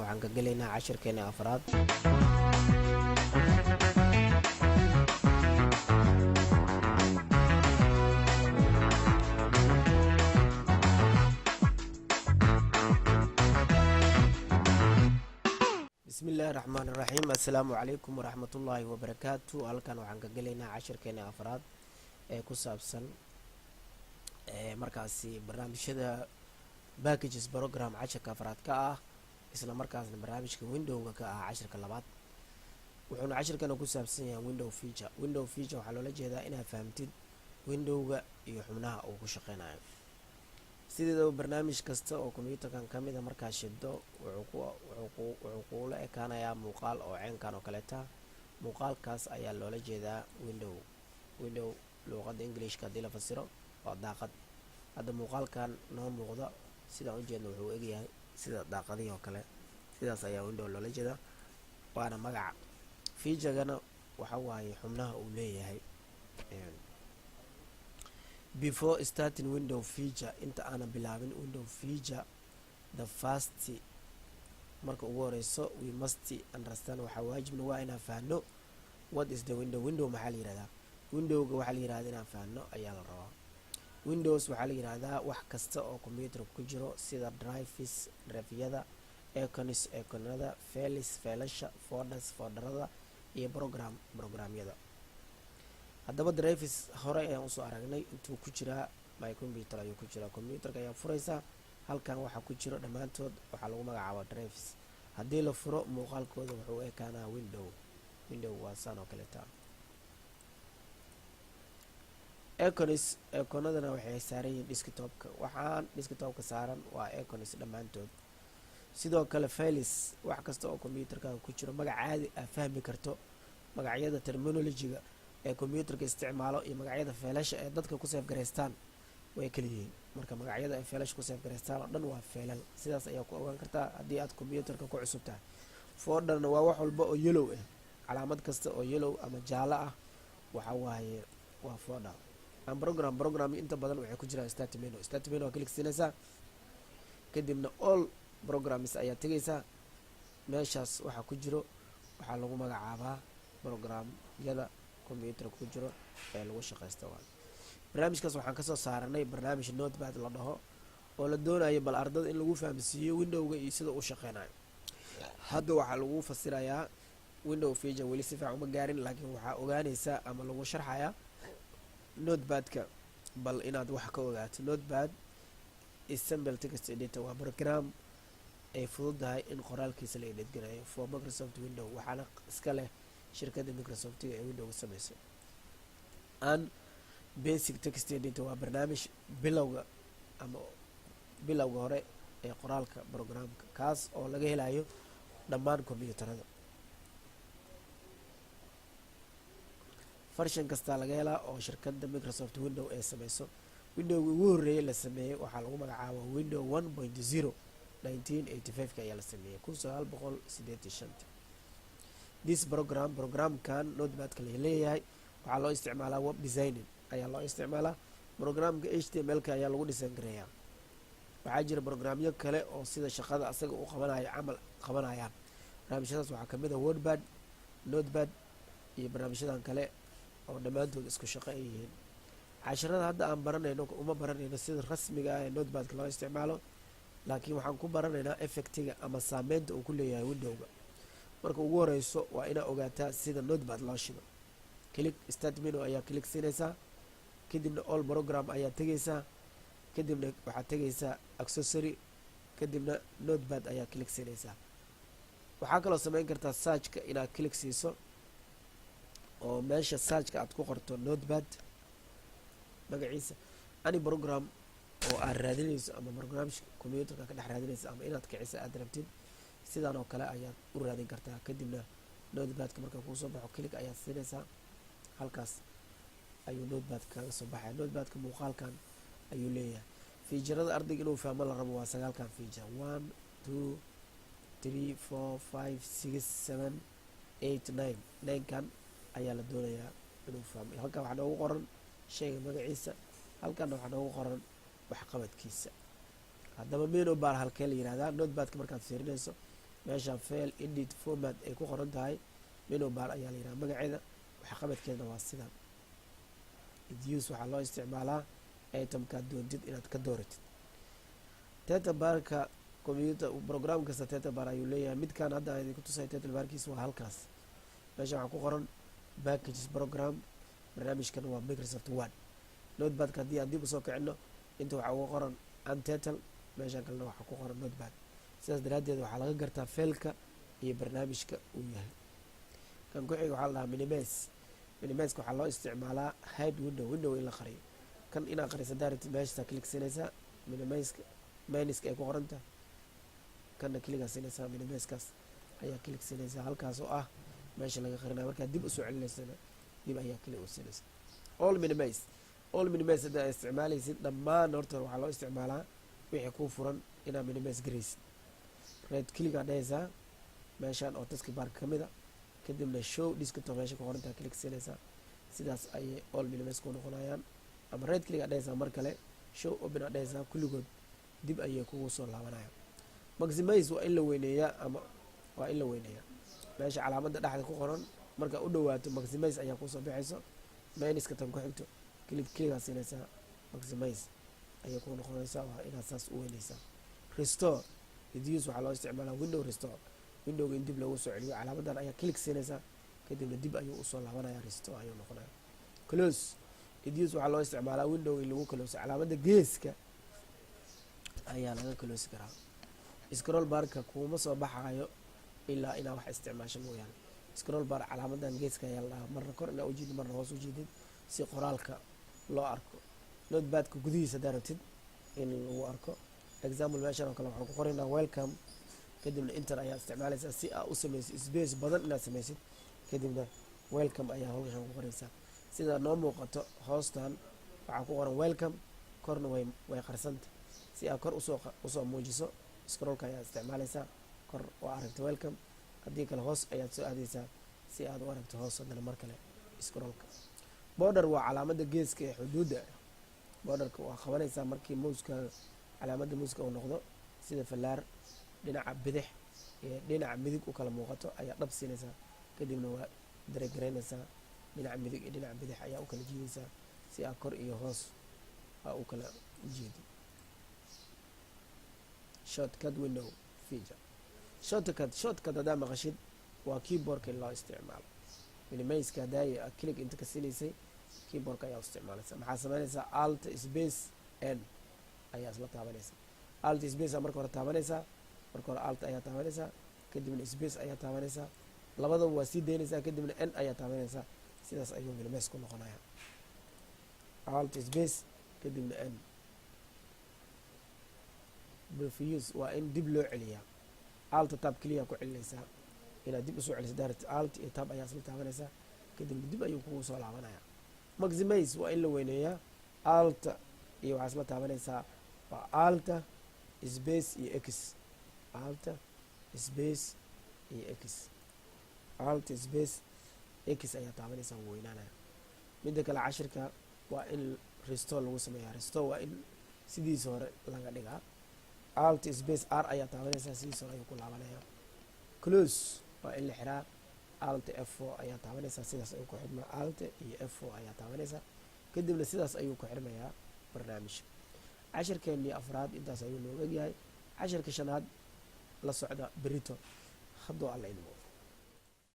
Waxaan ka gelaynaa cashirkeena afraad. Bismi illaahi raxmaan iraxiim. Assalaamu calaykum waraxmatullaahi wabarakaatu. Halkan waxaan ka gelaynaa cashirkeena afraad ee ku saabsan markaasi barnaamijyada packages program, cashirka afraad ka ah, isla markaasna barnaamijka Windowga ka ah cashirka labaad. Wuxuuna cashirkana ku saabsan yahay window feature. Window feature waxaa loola jeedaa inaad fahamtid Windowga iyo xubnaha uu ku shaqeynayo. Sideedaba barnaamij kasta oo combyuutarkan ka mida markaa shido, wuxuu kuula ekaanayaa muuqaal oo ceenkan oo kaleeta. Muuqaalkaas ayaa loola jeedaa window. Window luuqadda Englishka haddii la fasiro waa daaqad. Hadda muuqaalkan noo muuqda, sidaan ujeedna, wuxuu egyahay sida daaqadihii oo kale. Sidaas ayaa window loola jeedaa, waana magaca. Featuregana waxa waaye xubnaha uu leeyahay. Before starting window feature, inta aanan bilaabin window feature, the first, marka ugu horeyso, we must understand, waxaa waajibna waa inaan fahno, what is the window? Window maxaa la yihahdaa? Windowga waxaa la yihahda inaan fahno ayaa la rabaa. Windows waxaa la yihahdaa wax kasta oo computerka ku jiro, sida drives, driveyada, icons, iconada, files, feelasha, folders, folderada, iyo program, programyada. Haddaba drives hore ayaan usoo aragnay. Intuu ku jiraa? My Computer ayuu ku jiraa. Computerka ayaa furaysaa. Halkan waxaa ku jiro dhammaantood waxaa lagu magacaaba drives. Haddii la furo, muuqaalkooda wuxuu u ekaanaa window. Window waa saan oo kaleeta. Icons, iconadana waxay saaran yihiin desktopka. Waxaan desktopka saaran waa icons dhammaantood. Sidoo kale files, wax kasta oo combyuutarkaaga ku jiro, magac caadi aa fahmi karto, magacyada terminologyga ee combyuutarka isticmaalo iyo magacyada feelasha ee dadka ku save garaystaan way kala yihiin. Marka magacyada ay feelasha ku save garaystaan oo dhan waa feelal. Sidaas ayaa ku ogaan kartaa haddii aad combyuutarka ku cusub tahay. Folderna waa wax walba oo yellow ah. Calaamad kasta oo yellow ama jaalo ah waxa waaye waa folder. And program, program inta badan waxay ku jiraan start menu. Start menu waa click siinaysaa, kadibna all programs ayaa tegaysaa. Meeshaas waxaa ku jiro waxaa lagu magacaabaa programyada combyuutarka ku jiro ee lagu shaqaysta. Waa barnaamijkaas waxaan kasoo saaranay barnaamij Notepad la dhaho oo la doonayo bal ardada in lagu fahamsiiyo windowga iyo sida uu shaqeynayo. Hadda waxaa lagu fasirayaa window feature. Weli si fiican uma gaarin, laakiin waxaa ogaanaysaa ama lagu sharxayaa Notepadka, bal inaad wax ka ogaato. Notepad is simple text editor, waa program ay fududahay in qoraalkiisa la edit gareeyo, for Microsoft Window. Waxaana iska leh shirkadda Microsoftiga ee Windowga sameysa. And basic text editor, waa barnaamij bilowga ama bilowga hore ee qoraalka programka, kaas oo laga helayo dhammaan combyuutarada. Version kastaa laga helaa oo shirkadda Microsoft Window ee sameyso. Windowga ugu horreeyay la sameeyey waxaa lagu magacaaba Window 1.0. 1985ka ayaa la sameeyey, 1985-ta. This program, programkan Notepadka la leeyahay, waxaa loo isticmaalaa web designing ayaa loo isticmaalaa. Programka HTML-ka ayaa lagu design gareeyaa. Waxaa jira programyo kale oo sida shaqada asaga uu qabanayo camal qabanayaan. Barnaamijyadaas waxaa kamid a WordPad, Notepad iyo barnaamijyadan kale oo dhammaantood isku shaqo ay yihiin. Casharada hadda aan baranayno uma baranayno sida rasmiga ah ee Notepadka loo isticmaalo, laakiin waxaan ku baranaynaa effectiga ama saameynta uu ku leeyahay windowga. Marka ugu horeyso waa inaa ogaataa sida Notepad loo shido. Click start menu ayaa click siinaysaa, kadibna all program ayaa tegaysaa, kadibna waxaad tegaysaa accessory, kadibna Notepad ayaa click siinaysaa. Waxaa kaloo sameyn kartaa searchka inaad click siiso oo meesha searchka aad ku qorto Notepad magaciisa. Any program oo aad raadinayso ama barnaamij combyuutarka ka dhex raadinayso ama inaad kicisa aad rabtid, sidaan oo kale ayaad u raadin kartaa. Kadibna Notepadka marka kuusoo baxo, click ayaad siinaysaa. Halkaas ayuu Notepad kaga soo baxaya. Notepadka muuqaalkan ayuu leeyahay. Featureada ardayga inuu fahmo la rabo waa sagaalkan feature: one, two, three, four, five, six, seven, eight, nine. Ninekan ayaa la doonayaa inuu fahmo. Halkan waxaa noogu qoran shayga magaciisa, halkanna waxaa noogu qoran waxqabadkiisa. Haddaba menu bar halkee la yihahdaa? Notepadka markaad fiirinayso, Meeshaan File, Edit, Format ay ku qoran tahay menu bar ayaa la yidhaha magaceeda. Waxqabadkeedna waa sidan: it use, waxaa loo isticmaalaa itemkaad doontid inaad ka dooratid. Title barka computer, program kasta title bar ayuu leeyahay. Midkan hadda aan idinku tusay title barkiisa waa halkaas. Meesha waxaa ku qoran Packages Program, barnaamijkan waa Microsoft Word. Notepadka haddii aan dib usoo kicino, inta waxaa uga qoran Untitled, meeshaan kalena waxaa ku qoran Notepad. Sidaas daraaddeed waxaa laga gartaa fileka iyo barnaamijka uu yahay. Kan ku xiga waxaa la dhahaa minimize. Minimizeka waxaa loo isticmaalaa hide window, window in la qariyo. Kan inaad qariso daaratid, meeshaasaa click siinaysaa, minimizeka, minuska ay ku qoranta. Kanna click aa siinaysaa, minimizekaas ayaa click siinaysaa, halkaas oo ah meesha laga qarinayo. Markaad dib usoo celinaysana, dib ayaa click u siinaysa. All minimize, all minimize haddaa isticmaalaysid, dhammaan horta waxaa loo isticmaalaa wixii kuu furan inaad minimize garaysid. Right click aa dhehaysaa meeshaan oo taskbarka ka mid a, kadibna Show Desktop meesha ku qorantaa click siinaysaa. Sidaas ayay all minimize ku noqonayaan. Ama right click aa dhehaysaa, mar kale Show Open aa dhehaysaa, kulligood dib ayay kugu soo laabanayaan. Maximize waa in la weyneeyaa, ama waa in la weyneeyaa. Meesha calaamadda dhexda ku qoran markaa u dhawaato, maximize ayaa kusoo baxayso. Minuska tan ku xigto click click aa siinaysaa, maximize ayay ku noqonaysaa. Waa inaad saas u weyneysaa. Restore, it use, waxaa loo isticmaalaa window restore, windowga in dib loogu soo celiyo. Calaamadan ayaa click siinaysaa, kadibna dib ayuu usoo laabanaya, restore ayuu noqonaya. Close, it use, waxaa loo isticmaalaa window in lagu close. Calaamada geeska ayaa laga close karaa. Scroll barka kuuma soo baxaayo ilaa inaa wax isticmaasho mooyaane. Scroll bar calaamadan geeska ayaa la dhahaa, marna kor inaa ujeedid, marna hoos ujeedid, si qoraalka loo arko. Notepadka gudihiisa haddaa rabtid in lagu arko, example, meeshan oo kale waxaan ku qoraynaa "welcome", kadibna enter ayaa isticmaalaysaa si aa u sameysid space badan inaad sameysid. Kadibna "welcome" ayaa hawshan ku qoraysaa. Sida noo muuqato, hoostan waxaa ku qoran "welcome", korna way qarsanta. Si aad kor usoo muujiso, scrollka ayaa isticmaalaysaa, kor oo aragto "welcome". Haddii kale, hoos ayaad soo aadeysaa si aad u aragto hoos. Haddana mar kale scrollka. Border waa calaamada geeska ee xuduudda. Borderka waa qabanaysaa markii mouseka, calaamada mouseka uu noqdo sida fallaar dhinaca bidix ee dhinaca midig u kala muuqato, ayaa dhab siinaysaa, kadibna waa daregaraynaysaa. Dhinaca midig iyo dhinaca bidix ayaa u kala jiidaysaa si aa kor iyo hoos aa u kala jeedi. Shortcut window feature. Shortcut, shortcut haddaa maqashid, waa keyboardka in loo isticmaalo. Minimizeka haddaay click inta ka siinaysay, keyboardka ayaa isticmaalaysa. Maxaa sameynaysaa? Alt space N ayaa isla taabanaysa. Alt space aa marka hore taabanaysaa. Marka hore alt ayaa taabanaysaa, kadibna space ayaa taabanaysaa. Labadaba waa sii daynaysaa, kadibna N ayaa taabanaysaa. Sidaas ayuu minimize ku noqonaya: alt space, kadibna N. Previous waa in dib loo celiyaa. Alt tab keliya ku celinaysaa. Inaad dib usoo celiso direct, alt iyo tab ayaa isla taabanaysaa, kadibna dib ayuu kugu soo laabanaya. Maximize waa in la weyneeyaa. Alta iyo waxaa isla taabanaysaa, waa alta space iyo X, alta space iyo X, alt space X ayaa taabanaysaa, wuu weynaanaya. Midda kale, cashirka waa in restore lagu sameeyaa. Restore waa in sidiisa hore laga dhigaa. Alt space R ayaa taabanaysaa, sidiisa hore ayuu ku laabanaya. Close waa in la xiraa. Alt F4 ayaa taabanaysaa, sidaas ayuu ku xirmaa. Alt iyo F4 ayaa taabanaysaa, kadibna sidaas ayuu ku xirmayaa barnaamijka. Cashirkeenii afraad intaas ayuu nooga egyahay. Cashirka shanaad la socda berito, hadduu Alla idmo.